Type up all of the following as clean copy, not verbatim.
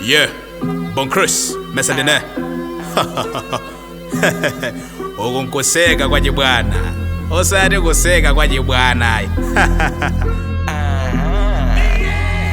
Yeah, Bon Chris, mesa ndine. Uku nkuseka kwa chibwana, osati kuseka kwa chibwana.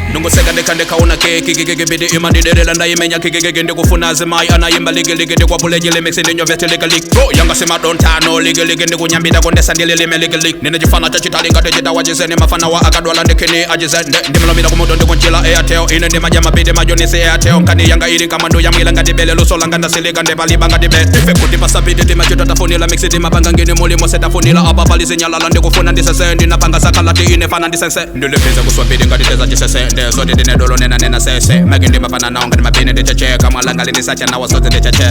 Ndungoseka ndekhandekhaona kekikikikibidi imandiderela ndayimenya kikikiki ndikufuna azimayi anayimba ligiligi ndikwapulejile mix ndinyovyetelekalik bro yanga simadontano ligiligi ndikunyambida kondesa ndililime ligilik nine chifana chachitali ngati chitawa chizene mafana wa akadwala ndikhini achizende ndimilomila kumuto ndikunjila airtel ine ndimadya mapiti majonisi airtel nkani yanga ili nkamandu yamwila ngatibele luso langa ndasilika ndipaliba ngatibe ife kuti pasapiti timachita tafunila mix timapanga ngini mulimo setafunila apa palizinyalala ndikufuna ndisese ndinapanga sakalati ine fana ndisense ndiliphiza kuswapiti ngatiteza chisese ndezoti ndinedolo nena nena sese maki ndimafana nawo ngati mapini ndichecheka mwalanga lindisacha nawo sote ndicheche.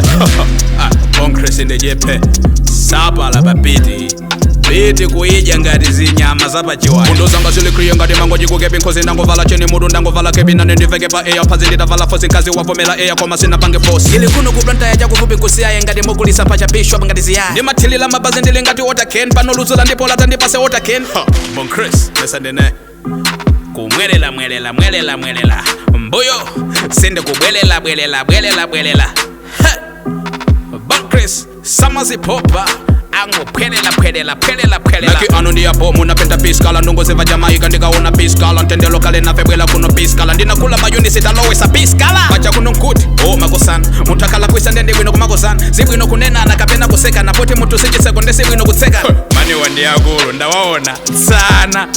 Ah, Bon Chris ndijiphe sapala papiti biti kuidya ngati zinyama zapachiwaya fundo zanga zilikriye ngati mango jikukepi nkhozi ndangovala cheni mutu ndangovala kepi nane ndiveke pa eya phazi nditavala fosi nkazi wavomela eya koma sinapange fosi ili kuno kuplantaya chakufupi nkusiyaye ngati mugulisa pacha bishop ngati ziyaye ndimathilila mabazi ndili ngati otaken pano luzula ndipolata ndipase otaken. Bon Chris mesa ndine kumwelela mwelela mwelela mwelela mbuyo sinde kubwelela bwelela bwelela bwelela. Bon Chris samazipopa angophelela phelela phelela phelela maki ano ndiyapo munapenta piskala ndongozeva jamaika ndikaona piskala ntendelo kale nafebwela kuno piskala ndinakula mayunisi talowesa piskala pacha kuno nkuti o makosana munthu akhala kuisa ndende bwino kumakosana zibwino kunenana kapena kusekana poti munthu sichiseko ndesibwino kutsekana maniwa ndiyakulu ndawaona tsana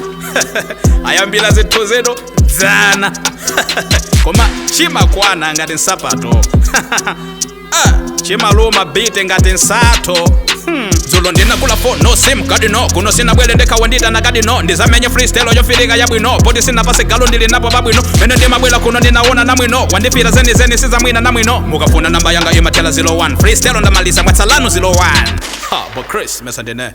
ayambira zithu zedu dzana koma chimakwana ngati nsapato. Ah, chimaluma bite ngati nsato. Dzulo ndinakula fo no sim kadi no kuno sinabwele ndekhawa nditana kadi no ndizamenye freestyle yofilika yabwino poti sinapase galo ndili napo pabwino mene ndimabwela kuno ndinaona namwino wandifira zenizeni sizamwina namwino mukafuna namba yanga imathela 01 freestyle ndamaliza mwatsalanu 01. Ha, but Chris mesa ndine.